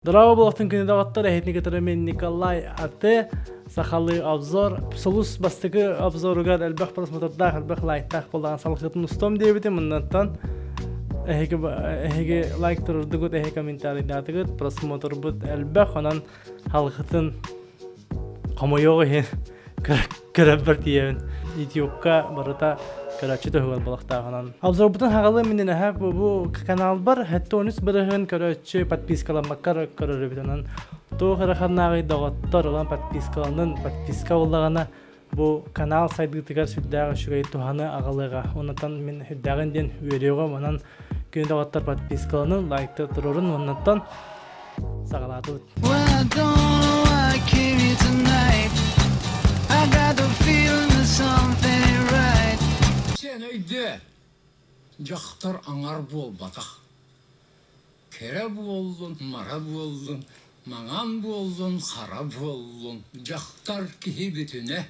Дорообо буолуохтун күнү доҕоттор, эһитини кытары мен Николай Аты, сахалыы обзор. Сулус бастакы обзоругар элбэх просмотрдаах, элбэх лайктаах буоллаҕын салгытын устуом диэбитим. Мыннаттан эһиги, эһиги лайк турурдугут, эһиги комментарийдаатыгыт, просмотрбут элбэх, онон халгытын хомойуох иһин көрөбөр тиийэбин. Ютубка барыта көрөөччү туһугар буолуохтааҕынан. Обзорбутун хаҕалыы миннин эһэ бу каналбар 73 бырыһын көрөөччү подпискаламмаккар көрөрүбүт онон туох эрэ ханнааҕый доҕоттор ылан подпискаланын подписка буоллаҕына бу канал сайдыытыгар сүрдээх үчүгэй туһаны аҕалыаҕа. Оннотон мин сүрдээҕин диэн үөрүөҕүм онон күн доҕоттор подпискаланын лайкта турорун оннотон саҕалаатыбыт. Well, I don't know why I came here tonight. I got the feeling that something ain't right. Сен өйдөө, дьахтар аҥар буолбатах. Кэрэ буоллун, мара буоллун, маҥан буоллун, хара буоллун, дьахтар киһи бүтүнэ.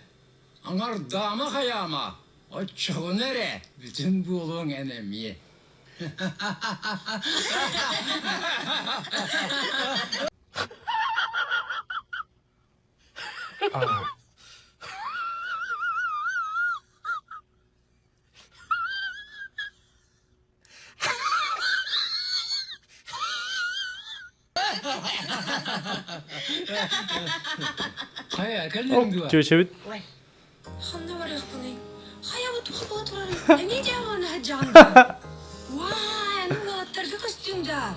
Аҥардаама хайаама, оччоҕуна эрэ бүтүн буолуоҥ эн эмиэ. Хайа, кэллиҥ дуо? Чүөчэбит. Ой, ханна барыахпыный? Хайабыт туох турарый? Эмиэ дьаабаны сылдьаҕын да? Уай, аны уолаттарга көстүҥ да?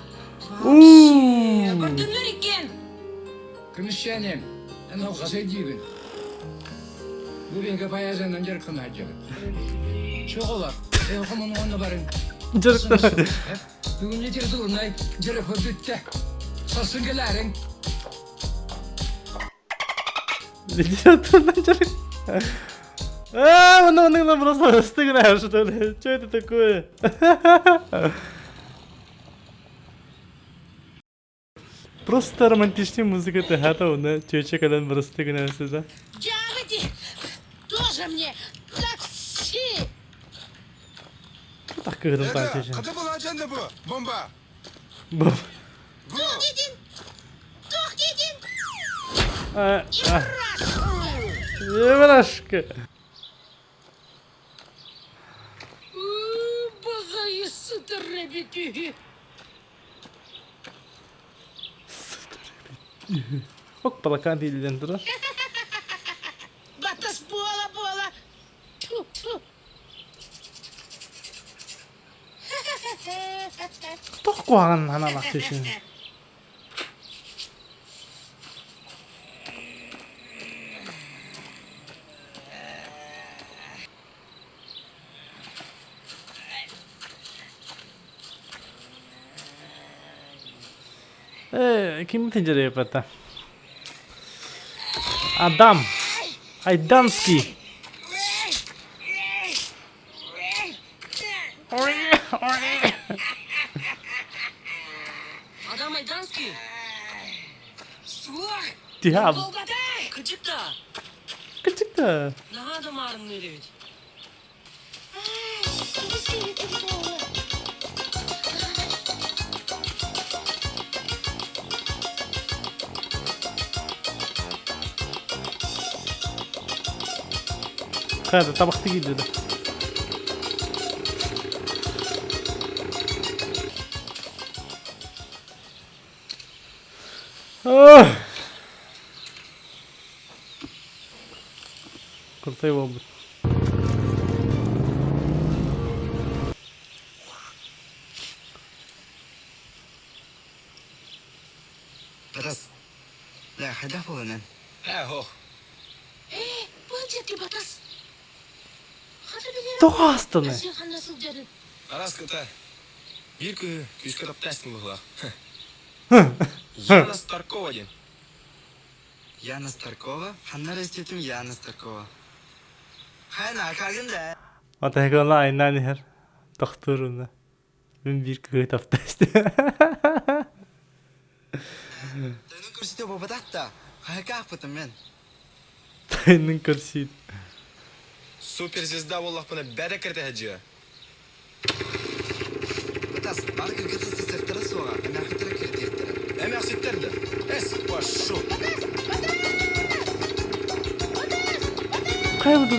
Вообще, көрдүннэр иккиэн. Көмүсчээним, эн алҕас өйдүүгүн. Бу биһиги поездынан дьарыктана сылдьабыт. Чоҕолор, эн хомунуонна барыҥ. Дьарыктана. Бүгүн литературнай дьарыкпыт бүттэ. Сарсын кэлээриҥ. Литературный дьарык. А, он он он просто стыгнаешь, что ли? Что это такое? Просто романтичная музыка тыһаата уна чүөчэ кэлэн бырысты гынасы да. Дьааҕыти, тоже мне такси! Так кыһырым Это, таан чүөчэ. хата булаачан бу, бомба. Бу. Бу. Туох диэтин? Туох диэтин? А, а. Еврашка. Баҕайы сытар эбит үһү. Ок балакаан дииллэн турар. Батас буола-буола. Туох куһаҕан санаалаах түшүн. Ким тенджерепата? Адам Айданский. Адам Айданский. Суох. Тиһааб. Кырдьык да. Кырдьык да. Наһаа да маарынныыр эбит. Хайа табахты киирдэ да. Крутой буолбут. Батас, да, хайдах буоланын? Ээ, ох. Ээ, бу дьэки батас. Хата билэр. Тоҕо астыны? Ханна сылдьарын. Араас кыта. Биир күһү күүскэ таптаастын быһыылаах. Яна Старкова диэн. Яна Старкова? Ханна эрэ истибитим Яна Старкова. Хайа акагын да? Атайгана айнаан иһэр. Тохтуур уна. Мин биир кыһы таптаастым. Тайнын көрсүтэ буолбатах да, хаһыкаахпытым мен. Тайнын көрсүйт. Суперзвезда буоллахпына бэрэ кэртэһэдьиэ. Батас, бары кыргыты сысыахтара суоҕа, эмээхиттэрэ кирдиэхтэрэ. Эмээхсит Ситтер да. Эс, пошел. Хайа бу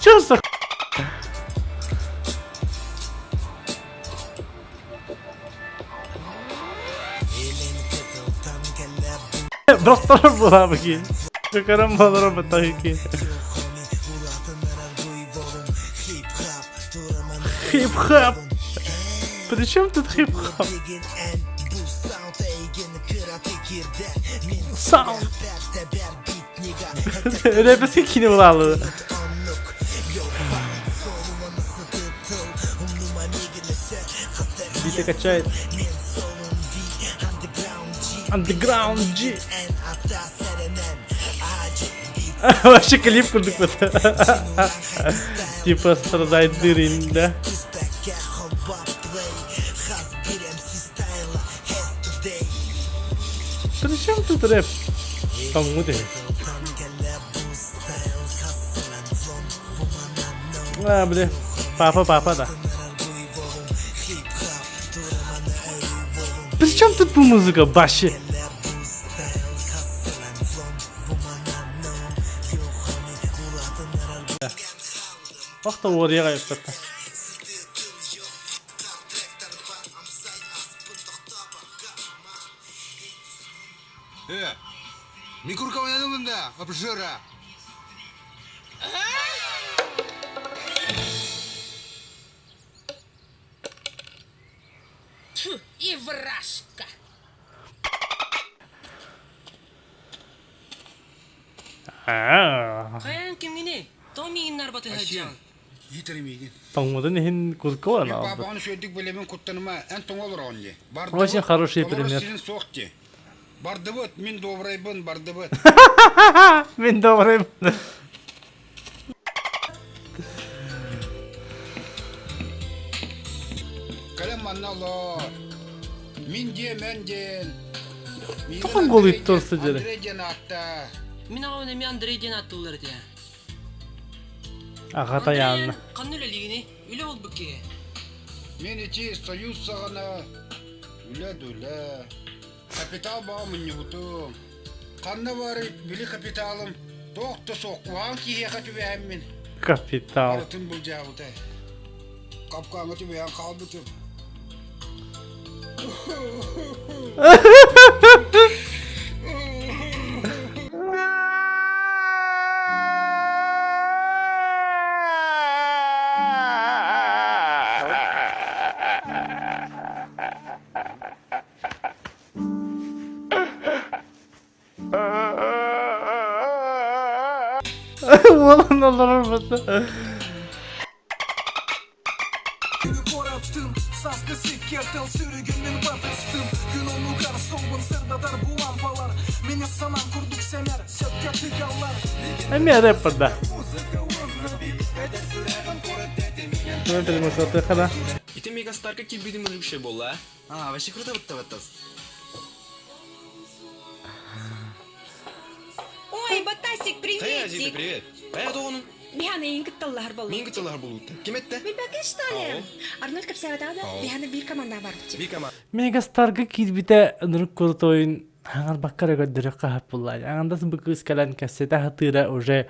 Че за Бырахтарар буолаабы Кыкаран буолара баттахики. Хип-хап. При чем тут хип-хап? Саунд. Рэпэски кини булаалы. Биты качает. Underground G. Вообще клип курдук Типа страдает дырин, да? При чем тут рэп? Тоҥмут үһү. А, бля. Папа, папа, да. При чем тут бу музыка вообще? Ох, уоруйаҕа айыппатта. Э, Микурка ойнадым да, обжора. Тьфу, и вражка. Аа. Хайан кимгини? Томи миигин нарбаты сылдьан. Иитэр миигин. Тоҥмутун иһин курка Мин баран папаҕын үчүгэйдик билэбин куттаныма, эн тоҥо олороҕун дии. Очень Бардыбыт, хороший толору пример. сирин суох дии. Бардыбыт, мин добрайбын, бардыбыт. Мин добрый. Кэлэн манна олоор. Мин диэ, мэн диэн. Миигин Тохон Андрей голуйт диэн, турса дьэрэ. Андрей диэн аатта. Мин аҕабын эмиэ Андрей диэн ааттыыллар этэ. Аҕа Андрей тайаанна. эн ханна үлэлиигиний? Үлэ булбут киһи. Мин ити Союз саҕана үлэ-дүлэ. Капитал баҕа мунньубутум. Ханна барый били капиталым туох да суох куһаҕан киһиэхэ түбэһэммин Капитал. барытын былдьаабыта. Капкаҥҥа түбэһэн хаалбытым. Уолан олорор бата. Эмиэ рэп да. Хана. Ити мегастарка килбидим вообще буолла. А, вообще круто вот Ой, Батасик, Хая, Зита, приветик. привет. Хая, тоҕонун. Биһана иин кытталлаһар боллу. Мин кытталлаһар болуутта. Ким этте? Билбэккэ что ли? Арнольд кэпсээбэтэҕэ да, биһана биир команда барбыт. Би команда. Мегастарга киирбитэ ынырык курутойун хаҥарбакка эрэ көрдөрүөххэ сөп буолла дии. Аҥардас бу кыыс кэлэн кэпсэтэ сатыыра уже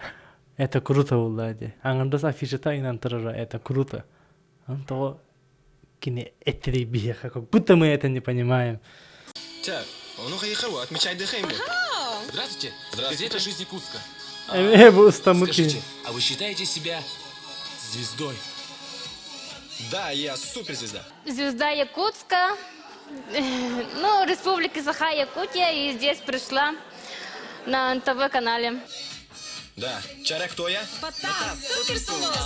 это круто буолла дии. Аҥардас афишата ыйанан турара это круто. Тоҕо кини этирий биһиэхэ как будто мы это не понимаем. Ча, ону хайыхар отмечай дыхаем. Здравствуйте. Здравствуйте. Газета «Жизнь Якутска». Эмиэ бу ыстаммыт киһи. Скажите, а вы считаете себя звездой? Да, я суперзвезда. Звезда Якутска, ну, Республики Саха-Якутия, и здесь пришла на НТВ-канале. Да. Чара, кто я? Батас, супер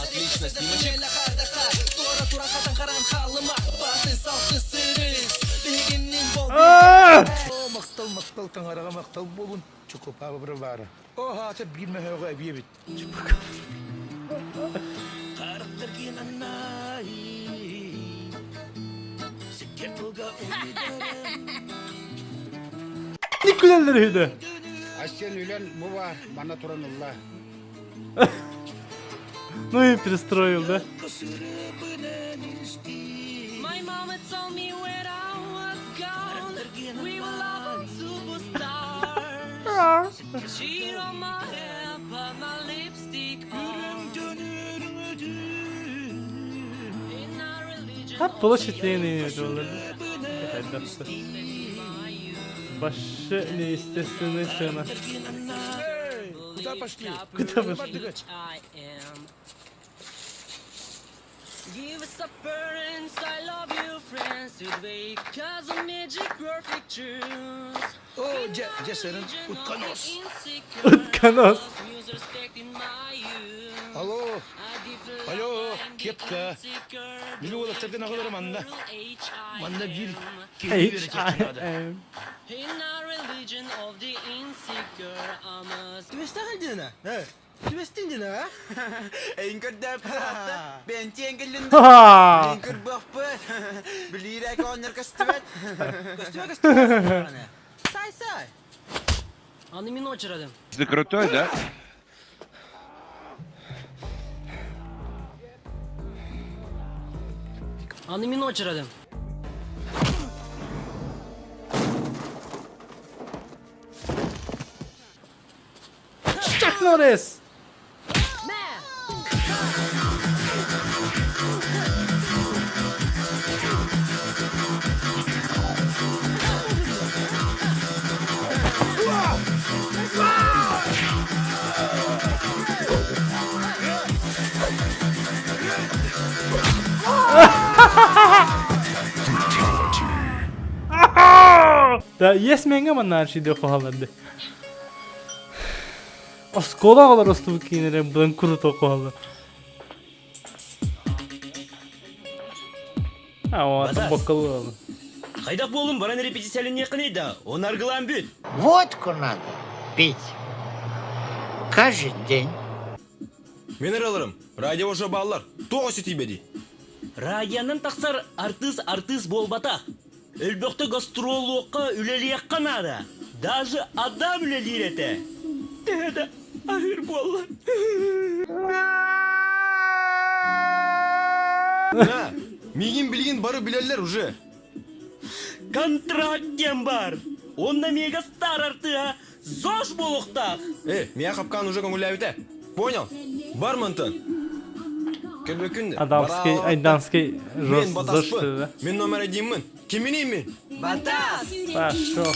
Отлично, снимочек. Аа! Махтал, махтал, таҥараҕа махтал буолун, чукупаа баара. О, хаата биир мөһөөҕө эбиэбит. Күлэллэр үһү Айсен Айсен үлэн бу баар, манна туран ылла. Ну и перестроил, да? My mama told me when I was gone, we were love superstars. She on my hair, put my lipstick on. In our religion, Ha, площадь Ленина это Вообще неестественная сцена. Куда пошли? Куда пошли? I am. Give us a parents, I love you, friends, today, cause of magic perfect truth. О, дьэ, дьэ сырын, утконос. Утконос. Алло, алло, кепка. Били уолаттаргын аҕалара манна. Манна биир киһи үөрэтиэххэ наада. H-I-M. In our religion of the insecure, I must Түбэстэҕин дина? Түбэстин дина, Эйин көрдөөппүт Бэнтиэн кэллин Ха! Мин көрбөхпүт. Билиирэ көөннөр көстүбэт. Көстүбэ көстүбэт. Сай сай. Аны мин очередым. Ты крутой, да? Аны мин очередым. Chuck Norris! Да, yes менге манна аршиде хоһаларды. Оскуола оҕолор устубут киинэлэр быдан круто хоһаллар. А, о, бокалы Хайдах буолун баран репетицияланыаххыный да, он аргылаан бүт. Водку надо пить каждый день. Мен ыраларым, радио уже баллар. Тоҕо сүтүйбэди? Радионан тахсар артыыс артыыс буолбатах. Өлбөхтө гастролуохха үлэлиэххэ наада. Даже адам үлэлиир этэ. Төһө да аһыыр буолла. На, миигин билигин бары билэллэр уже. Контракт диэн бар. Онно мега стар артыа ЗОЖ буолуохтаах. Э, меня хапкан уже көҥүллээбитэ. Понял? Бар мантан. Кэлбэккин Адамский, айданский Мен жест, батаспын. Мен номер одинмын. Кимминий мин? Батас! Пошел.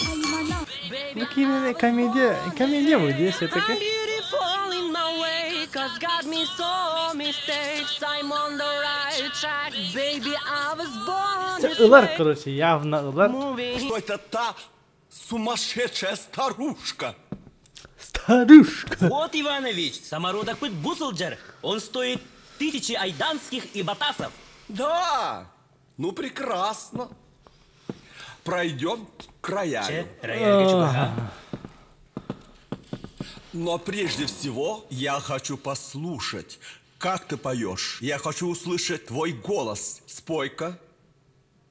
Ну, кине комедия, комедия будет здесь все-таки. I'm beautiful in my way, cause got me so mistakes. I'm on the right track, baby, I was born this Ылар, way. короче, явно ылар. Moving Что это та сумасшедшая старушка? Старушка. Вот, Иванович, самородок пыт бусылджар. Он стоит тысячи айданских и батасов. Да! Ну прекрасно. Пройдем к роялю. Рояль чувака. Но прежде всего я хочу послушать, как ты поешь. Я хочу услышать твой голос. Спой-ка.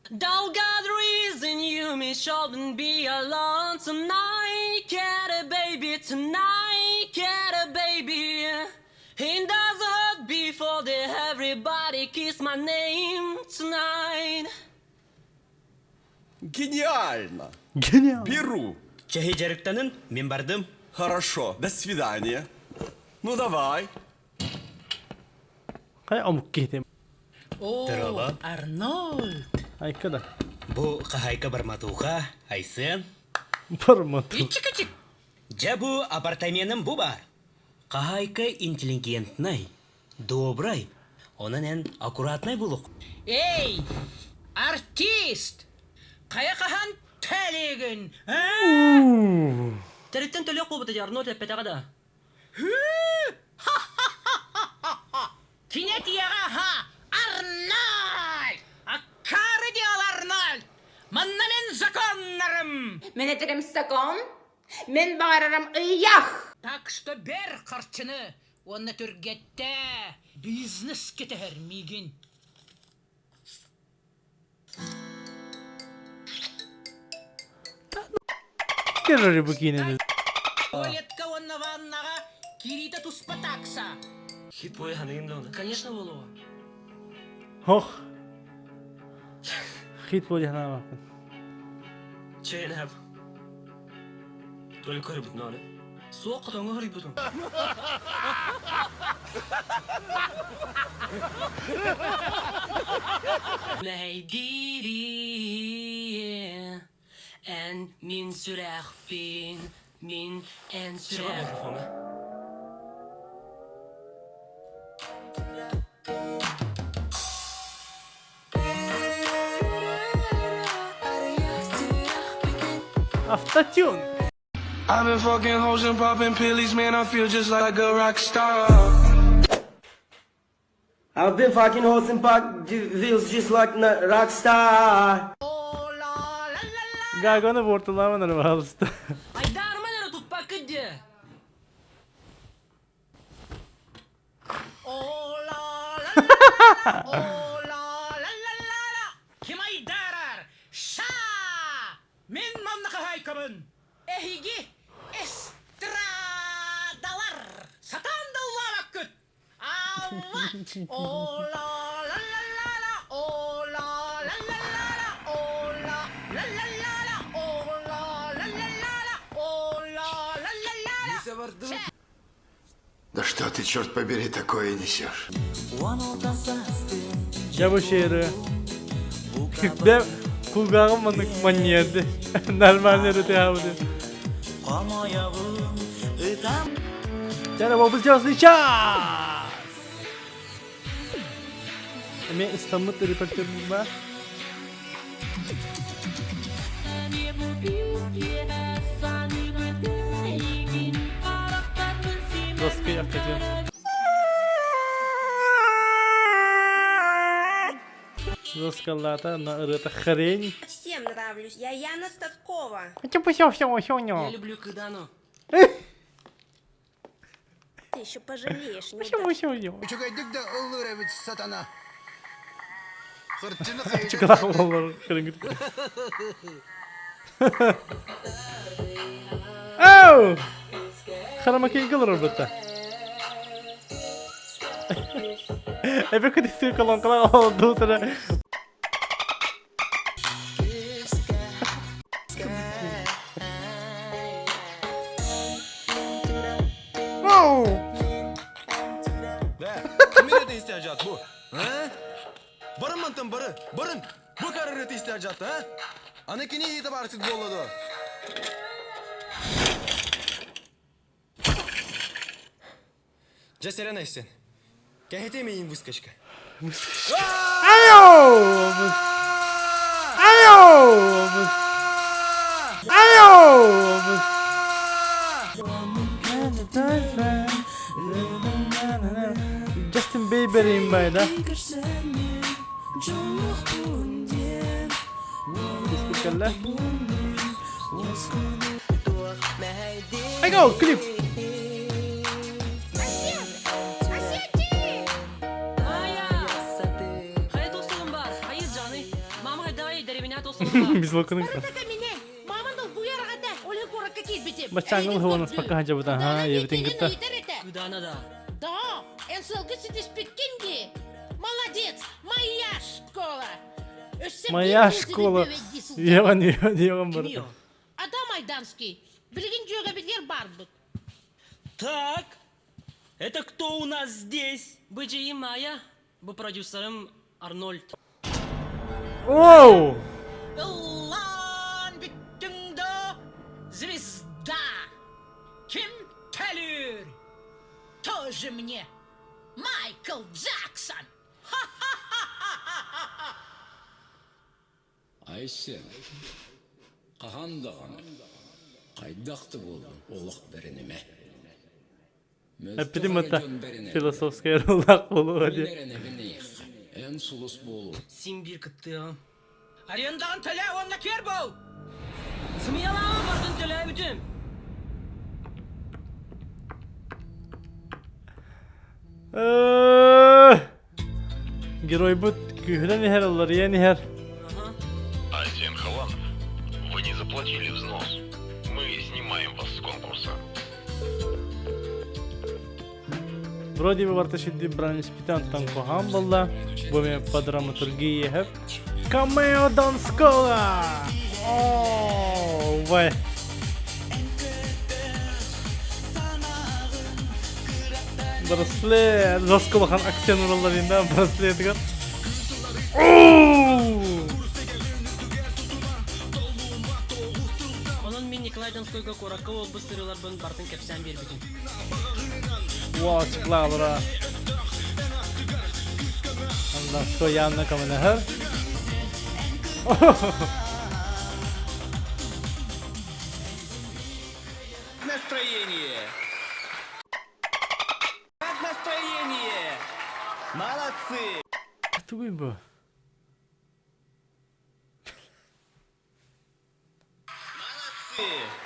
Don't got reason you me shouldn't be alone tonight. Get a baby tonight, get a baby. In the hurt before the everybody kiss my name tonight. Гениально! Гениально. Беру. Чэһи дьарыктанын, мин бардым. Хорошо, до свидания. Ну давай. Хайа омук киһитэ. О, Здорово. Арнольд! Айка да. Бу хаһайка барматуха, Айсен. Бармату. Ичик-ичик! Дьэ бу апартаменым бу бар. Хаһайка интеллигентнай, добрай, онон эн аккуратнай булук. Эй, артист! Хайа хаһан төлүгүн, а? Тэриттэн төлүөх буолбута дии, Арнольд эппэтэҕэ да. Кинэ тиэҕэ ха! Арнольд! Аккаары диал Арнольд! Манна мин законнарым! Мин этэрим закон, мин баҕарарым ыйах! Так что бер харчыны уонна түргэттээ бизнес кэтэһэр миигин. Керри бу киинэни. Туалетка уонна ваннаҕа киириитэ туспа такса. Хит бой ханыгын да Конечно болуо. Хох. Хит бой ханаабаппын. Чэйнэп. Только көрбүт ноны. Суох хотоҥҥо хоруйбутум. Мэһэйдири эн мин сүрэхпин, мин эн сүрэх. Автотюн. I've been fucking hoes and popping pillies, man. I feel just like a rock star. I've been fucking hoes and pop feels just like a rock star. Гаганы бортулааман эрэ баһаалыста. Айдаарыман эрэ туппаккыт диэ. Ким айдаарар? Ша! Мин манна хаһаайкабын! Эһиги эстрадалар! Сатаан да ыллаабаккыт! Алла! О-ла-ла-ла-ла-ла! О-ла-ла-ла-ла-ла! О-ла-ла-ла-ла-ла! О-ла-ла-ла-ла-ла! О-ла-ла-ла-ла-ла! Да что ты, черт побери, такое несешь? Дьэ бу шиэры. Бэм кулгааҕым маннык манньыйарды. Нормально ырытыһабыты. Чара буолбут звездный час! Эмиэ истаммыт репортер баар. Доски автотюн. Доскаллаата на ырыата хрень. Всем нравлюсь. Я Яна Статкова. Я люблю Кыдану. Ты еще пожалеешь, неудачник. Үчүгэйдик да ыллыыр эбит сатана. Хырчыны Чыкалах боллар кырынгыт. Оу! Харамакин кылыр бытта. Эбе күтү колонкалар олду сара. Да, ким эрэ истяжат бу? А? Барын мантан бары, барын! Бу карырыт истяжат, а? Аны кини иитэ барсыт буолла Дьэ сэрэн айсын. Кэһэтиэм эйин выскочка. Айо! Айо! Айо! Justin Bieber им да? Спикерлер. I go, клип! Без локоны. Баччааҥҥыл һуонас пока хадьабыт аха ебитин кытта. Куда надо? Да, эн сылгы ситиспиккин дии. Молодец, моя школа. Моя школа. Иэҕэн иэҕэн бар. Адам Айданский, билигин дьүөгэбитигэр барбыт. Так, это кто у нас здесь? Быдьыйым Майя, бу продюсерым Арнольд. Оу! Ыллаан бүттүҥ да звезда! Ким төлүүр? Тоже мне Майкл Джексон! Айсен, хаһан даҕаны, хайдах да буоллун олох бэринимэ. Эппитим это философская рулах буолуо Мин диэн. эрэнэбин эйиэхэ. Эн сулус буолуо. Син биир кыттыаҕым. Арендаҕын төлөө уонна киэр буол! Сымыйалаама бардын төлөөбүтүм. Геройбут күүһүрэн иһэр, уларыйан иһэр. Айсен Халанов, вы не заплатили взнос. Мы снимаем вас с конкурса. Вроде бы барыта шидди бронеспитан тан куһаан буолла. Бу мен по драматургии ехеп. Камео Донского! О, вай. Браслет. Жестко улахан акцент ураллар инде браслетигер. Онон мин Николай Донскойга куоракка буолбут сырыыларбын барытын кэпсээн биэрбитим. Уау, чыклаалара. Донской явно көмөлөһөр. Настроение! Как настроение? Молодцы! Тугуй бу?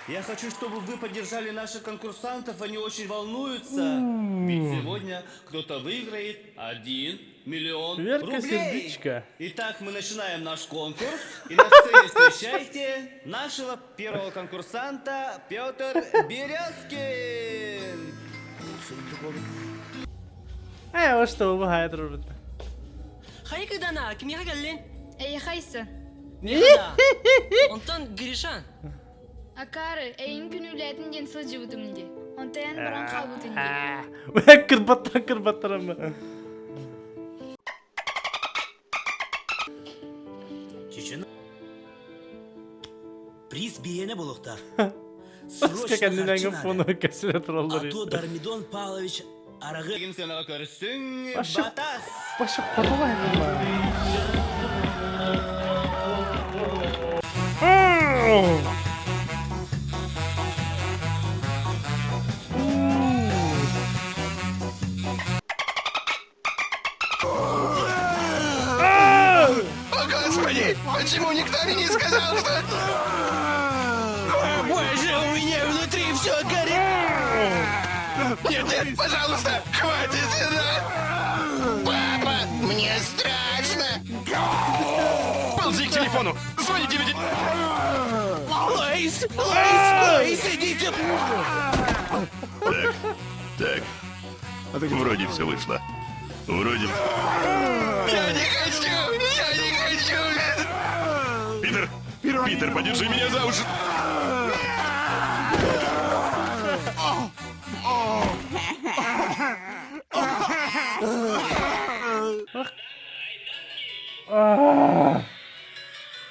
Я хочу, чтобы вы поддержали наших конкурсантов, они очень волнуются. Ведь сегодня кто-то выиграет 1 миллион Верка рублей. Сердючка. Итак, мы начинаем наш конкурс. И на сцене встречайте нашего первого конкурсанта Петр Березкин. Э, что вы хайдр Хайа кыдана, кимиэхэ кэллин? Эйэхайсы. Миэхэ Онтон Гриша. Акары, эйин күнүүлээтин диэн сылдьыбытым дии. Онтон эн баран хаалбытын дии. Кырбаттан кырбаттарам. Чечен Приз биэнэ буолуохтаах. Срочно кэннинээҥи фону кэсилэ тураллар. А то Дармидон Павлович арагы сыанаҕа көрсүҥ батас. Башы хотулай О, Господи! Почему никто мне не сказал, что... О, боже, у меня внутри все горит! Нет, нет, пожалуйста, хватит! Папа, мне страшно! Ползи к телефону! Звони 9... Лейс! Лейс! Лейс, идите! Так, так. Вроде все вышло. Вроде... Я не хочу! Я не хочу! Питер! Питер, подержи меня за уши!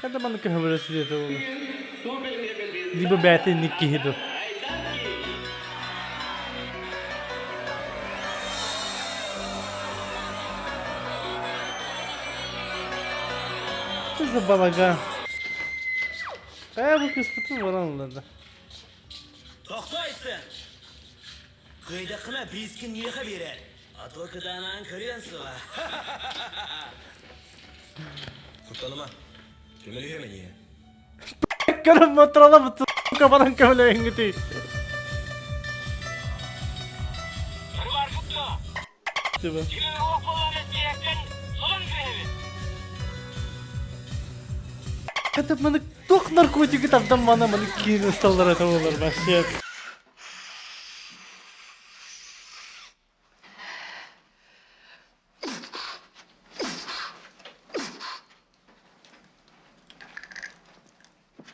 Когда маны көһөбөрө сидете ол. Либо бэти никки хиду. Что за балаган? Э, бу кыспытын баран уларда. Тохтойсун! Кыайдаххына биискин миэхэ биэрээр. А то кытаанаан көрүөн суоҕа. Куттаныма. Көмөлөһүөм эйиэхэ. Көрөн моторола баран көмөлөһүҥҥүтүй. Типа. Это маны туох наркотики тардан мана маны киин ысталлар это болар вообще.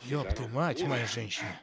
Ёб ты мать, моя женщина.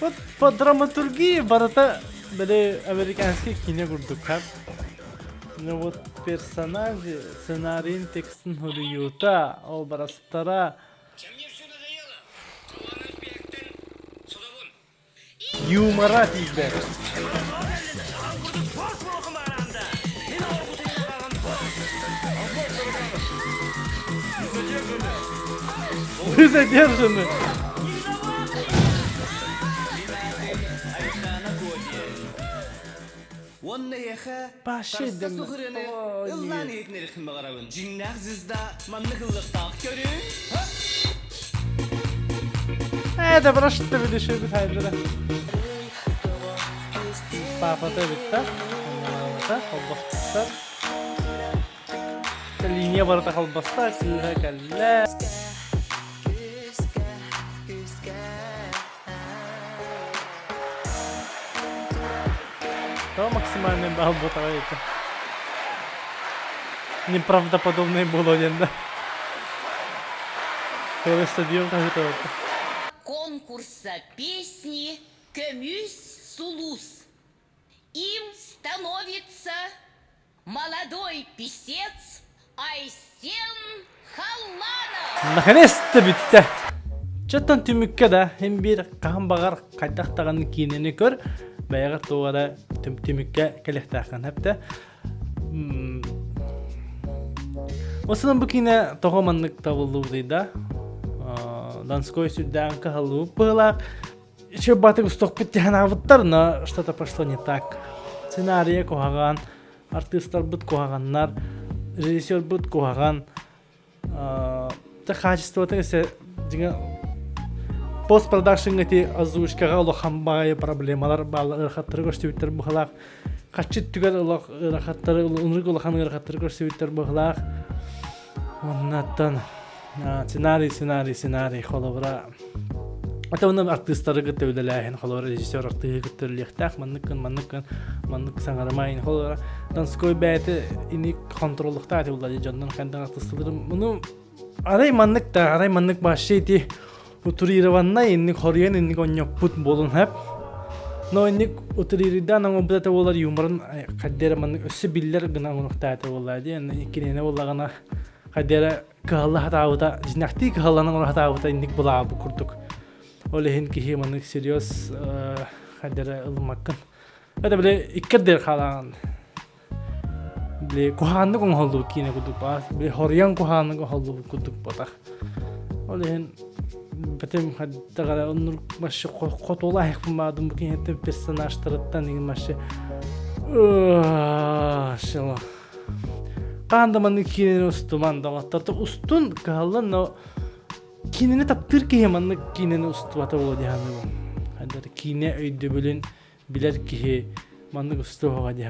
Вот по драматургии барыта били американский киинэ курдук Ну вот персонажи сценарийын текстин суруйуута, образтара юмора тиийбэт. Вы задержаны! Уонна эйиэхэ Паши харса дэммит. суох ырыаны Ой. ыллаан иһитинэриэхпин баҕарабын. Дьиҥнээх звезда маннык ыллыктаах көрүҥ. Это просто видишь, хайдара. Папата битта. Холбоспуттар. Линия барыта холбоста, кыыһа кэллэ. То максимальный балл бутаҕа это. Неправдоподобный было диэн да. Целый стадион хаһыта Конкурса песни «Көмүс сулус». Им становится молодой писец Айсен Халланов. Наконец-то бүттэ. Чоттон түмүккэ да хин биир хаһан баҕар хайдах даҕаны киинэни көр, бэйэҕэр туох эрэ түмүккэ кэлиэхтээххин эптэ. Осунан бу киинэ тоҕо маннык табыллыбытый да? Донской сүрдээн кыһаллыбыт быһыылаах. Еще батык устуохпут тиһанаабыттар, но что-то пошло не так. Сценарийа куһаҕан, артыыстарбыт куһаҕаннар, режиссербут куһаҕан. Та качествота өссө дьиҥэ постпродакшҥҥа ити озвучкаҕа улахан баҕайы проблемалар бааллар ыарахаттары көрсүбүттэр быһыылаах. Хаччы өттүгэр ыарахаттары ынырык улахан ыарахаттары көрсүбүттэр быһыылаах. Оннуттан сценарий, сценарий, сценарий холобура Это онно артыыстары кытта үлэлээһин, холобура режиссер артыыһы кытта үлэлиэхтээх, маннык гын, маннык гын, маннык саҥарымайын, холобура Донской бэйэтэ ини контроллуктаах этэ булла дьоннор хандан артыыстыларын. Муну арай маннык да, арай маннык вообще ити утрированнай инник хоруйан инник онньоппут буолун хэп. Но инник утрирыйдаан оҥорбут этэ буолар юморын хайдара маннык өссө биллэр гына оҥоруохтаах этэ буолла диэн иккинэнэ буоллаҕына хайдара кыһалла сатаабыта дьинэхтии кыһаллан оҥоро сатаабыта инник былаабы курдук. Ол иһин киһи маннык серьез хайдара ылыммаккын. Это били иккердер хаалаан били куһааннык оҥоһуллубут киинэ курдук баас били хоруйан куһааннык оҥоһуллубут курдук ботах. Ол иһин бэтим хайдах оннук машы хотуолаахпын баадым бу киинэттэн персонажтарыттан игин машы шила Хаан да маннык киинэни устуман доҕоттор устун кыһаллан но киинэни таптыыр киһи маннык киинэни устубата буолуо дии саныыбын. Хайдах киинэ өйдөбүлүн билэр киһи маннык устуоҕа дии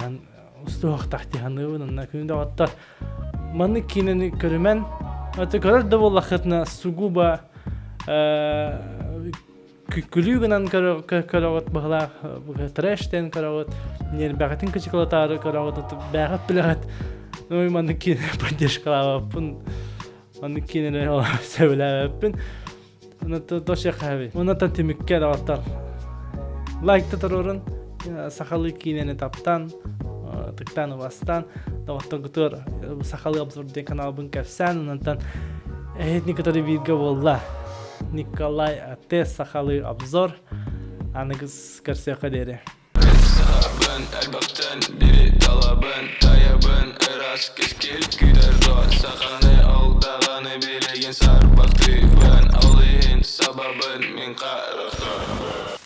устуохтаах дии саныыбын. Онно күн доҕоттор маннык киинэни көрүмэн это көрөр да буоллаххытына сугубо күлүү гынан көрөҕүт быһылаах трэштэн көрөҕүт ньиэрбэҕитин кычыкылатаары көрөҕүт бээҕит билэҕит ну маннык киинэ поддержкалаабаппын маннык киинэни сөбүлээбэппин Оннотон түмүккэ доҕоттор лайкта туруорун сахалыы киинэни таптаан тыктаан убастаан доҕотторгутугар сахалыы обзор диэн каналбын кэпсээн онтон эһитини кытары бииргэ буолла Николай Ате сахалыы обзор аныгыс көрсүөххэ диэри Сахабын элбэхтэн бири талабын Тайабын ыраас кэскил күүтэр дуо Саханы ол даҕаны билигин саарбахтыыбын Ол иһин сабабын мин харахтарбын.